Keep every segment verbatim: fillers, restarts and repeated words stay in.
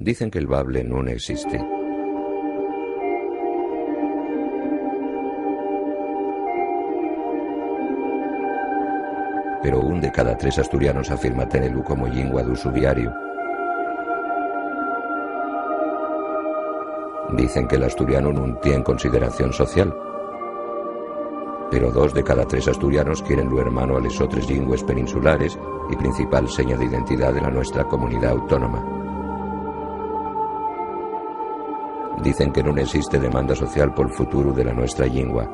Dicen que'l bable nun existe. Pero un de cada tres asturianos afirma tenelu como llingua d'usu diariu. Dicen que l'asturianu nun tien consideración social. Pero dos de cada tres asturianos quieren lu hermano a les otres llingües peninsulares y principal seña d'identidá de la nuestra comunidá autónoma. Dicen que nun existe demanda social pol futuru de la nuestra llingua.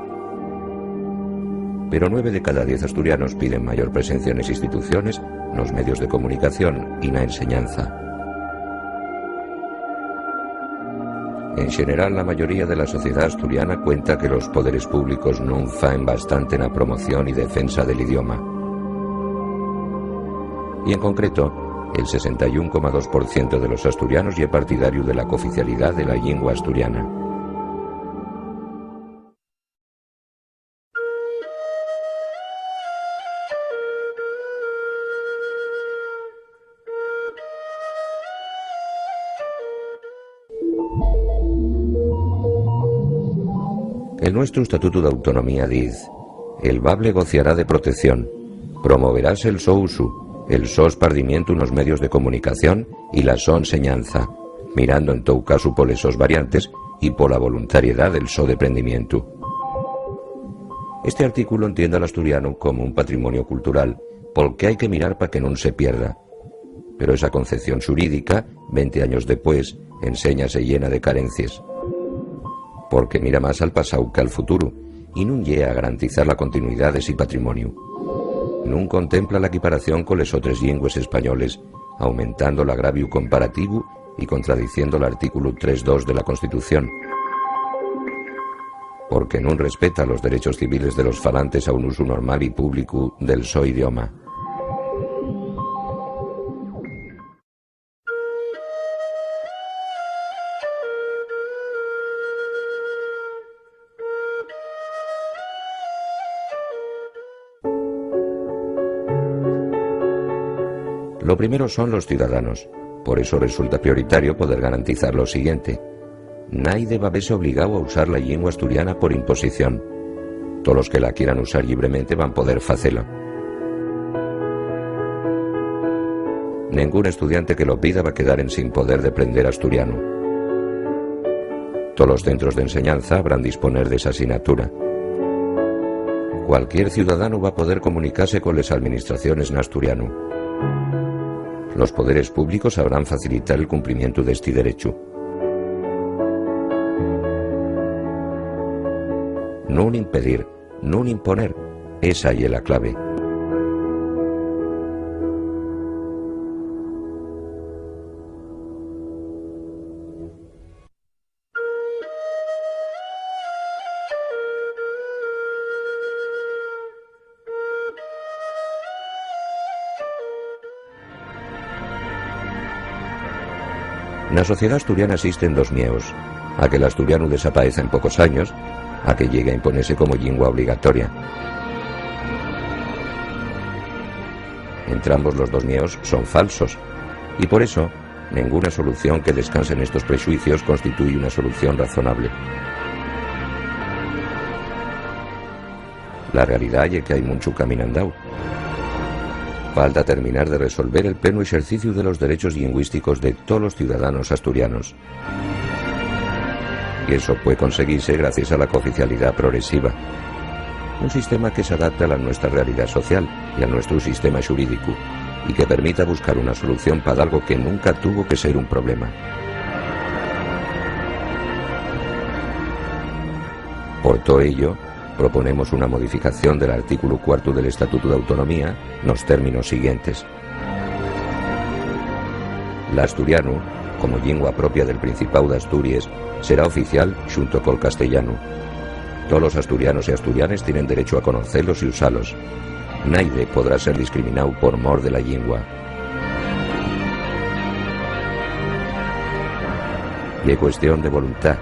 Pero nueve de cada diez asturianos piden mayor presencia nes instituciones, nos medios de comunicación y na enseñanza. En xeneral, la mayoría de la sociedá asturiana cuenta que los poderes públicos nun faen bastante na promoción y defensa del idioma. Y en concreto, el sesenta y un coma dos por ciento de los asturianos ye partidariu de la cooficialidá de la llingua asturiana. El nuestru Estatutu d'Autonomía diz: "El bable gociará de protección. Promoverase el so usu, el so espardimientu nos medios de comunicación y la so enseñanza, mirando en tou casu poles sos variantes y pola voluntariedá del so deprendimientu". Este artículu entiende al asturianu como un patrimonio cultural, pol que hai que mirar pa que nun se pierda. Pero esa concepción xurídica, venti años depués, enséñase llena de carencies. Porque mira más al pasáu qu'al futuru, y nun lle a garantizar la continuidá d'esi patrimoniu. Nun contempla la equiparación coles otres llingües españoles, aumentando l'agraviu comparativu y contradiciendo l'artículu tres dos de la Constitución. Porque nun respeta los derechos civiles de los falantes a un usu normal y públicu del so idioma. Lo primero son los ciudadanos. Por eso resulta prioritario poder garantizar lo siguiente. Naide va vese obligáu a usar la llingua asturiana por imposición. Tolos que la quieran usar llibremente van poder facelo. Nengún estudiante que lo pida va quedar ensin poder deprender asturianu. Tolos centros d'enseñanza habrán disponer d'esa asignatura. Cualquier ciudadanu va poder comunicase coles alministraciones n'asturianu. Los poderes públicos habrán facilitar el cumplimientu d'esti derechu. Nun impedir, nun imponer, esa ye la clave. Na sociedá asturiana esisten dos mieos: a que l'asturianu desapaeza en pocos años, a que llegue a imponese como llingua obligatoria. Entrambos los dos mieos son falsos, y por eso, nenguna solución que descanse nestos prexuicios constituye una solución razonable. La realidá ye que hai munchu camín andao. Falta terminar de resolver el plenu exerciciu de los derechos llingüísticos de tolos ciudadanos asturianos. Y eso pue conseguise gracies a la cooficialidá progresiva, un sistema que s'adapta a la nuestra realidá social y al nuestru sistema xurídicu, y que permita buscar una solución pa dalgo que nunca tuvo que ser un problema. Por too ello, proponemos una modificación del artículu cuartu del Estatutu d'Autonomía nos términos siguientes. L'asturianu, como llingua propia del Principáu d'Asturies, será oficial xunto col castellanu. Tolos asturianos y asturianes tienen derechu a conocelos y usalos. Naide podrá ser discrimináu por mor de la llingua. Ye cuestión de voluntá.